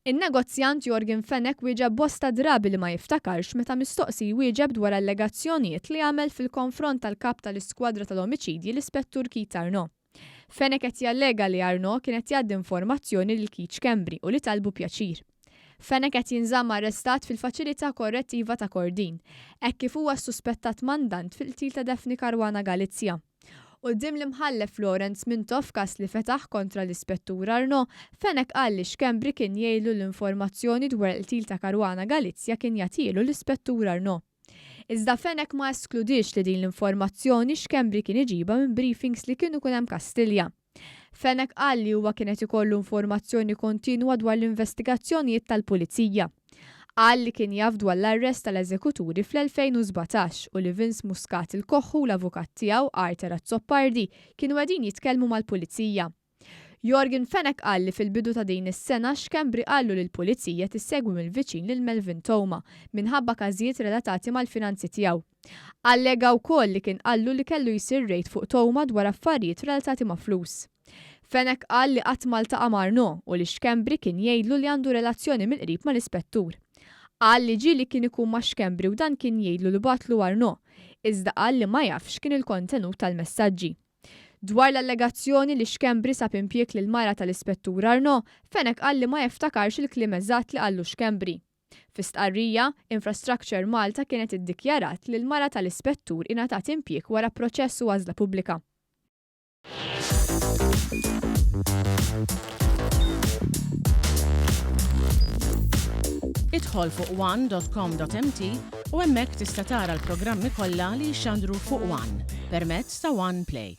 In-negozjant Yorgen Fenech wieġeb bosta drabi li ma jiftakarx meta mistoqsi jwieġeb dwar allegazzjonijiet li għamel fil-konfront tal-Kap tal-Iskwadra tal-Omiċidji l-Ispettur Keith Arnaud. Fenech qed jallega li Arnaud kien qed jgħaddi informazzjoni lil Keith Schembri u li talbu pjaċir. Fenech qed jinżamm arrestat fil-Faċilità Korrettiva ta' Kordin, hekk kif huwa ssuspettat mandant fil-qtil ta' Daphne Caruana Galizia. Quddiem l-Imħallef Lawrence Mintoff f'każ li fetaħ kontra l-Ispettur Arnaud, Fenech qal li Schembri kien jgħidlu l-informazzjoni dwar il-qtil ta' Caruana Galizia kien jagħtielu l-Ispettur Arnaud. Iżda Fenech ma eskludiex li din l-informazzjoni Schembri kien iġibha minn briefings li kienu ikun hemm Kastilja. Fenech qal li huwa kien qed ikollu informazzjoni kontinwa dwar l-investigazzjonijiet tal-Pulizija. Qal li kien jaf dwar l-arrest tal-eżekuturi fl-2017 u li Vince Muscat il-Koħħu u l-avukat tiegħu Arthur Azzopardi kienu qegħdin jitkellmu mal-Pulizija. Yorgen Fenech qal li fil-bidu ta' din is-sena Schembri qallu li l-Pulizija tissegwi mill-viċin lil Melvin Theuma minħabba każijiet relatati mal-finanzi tiegħu. Allega wkoll li kien qallu li kellu jsir rejd fuq Theuma dwar affarijiet relatati ma' flus. Fenech qal li qatt ma ltaqa' ma' Arnaud u li Schembri kien jgħidlu li għandu relazzjoni mill-qrib mal-Ispettur. Qal li ġieli kien ikun ma' Schembri u dan kien jgħidlu li bagħatlu Arnaud, iżda qal li ma jafx x'kien il-kontenut tal-messaġġi. Dwar l-allegazzjoni li Schembri sab impjieg lill-mara tal-Ispettur Arnaud, Fenech qal li ma jiftakarx il-kliem eżatt li qallu Schembri. Fi stqarrija, Infrastructure Malta kienet iddikjarat li l-mara tal-Ispettur ingħatat impjieg wara proċess u għażla pubblika. Idħol fuq one.com.mt u hemmhekk tista' tara l-programmi kollha li jixxandru fuq One permezz ta' One Play.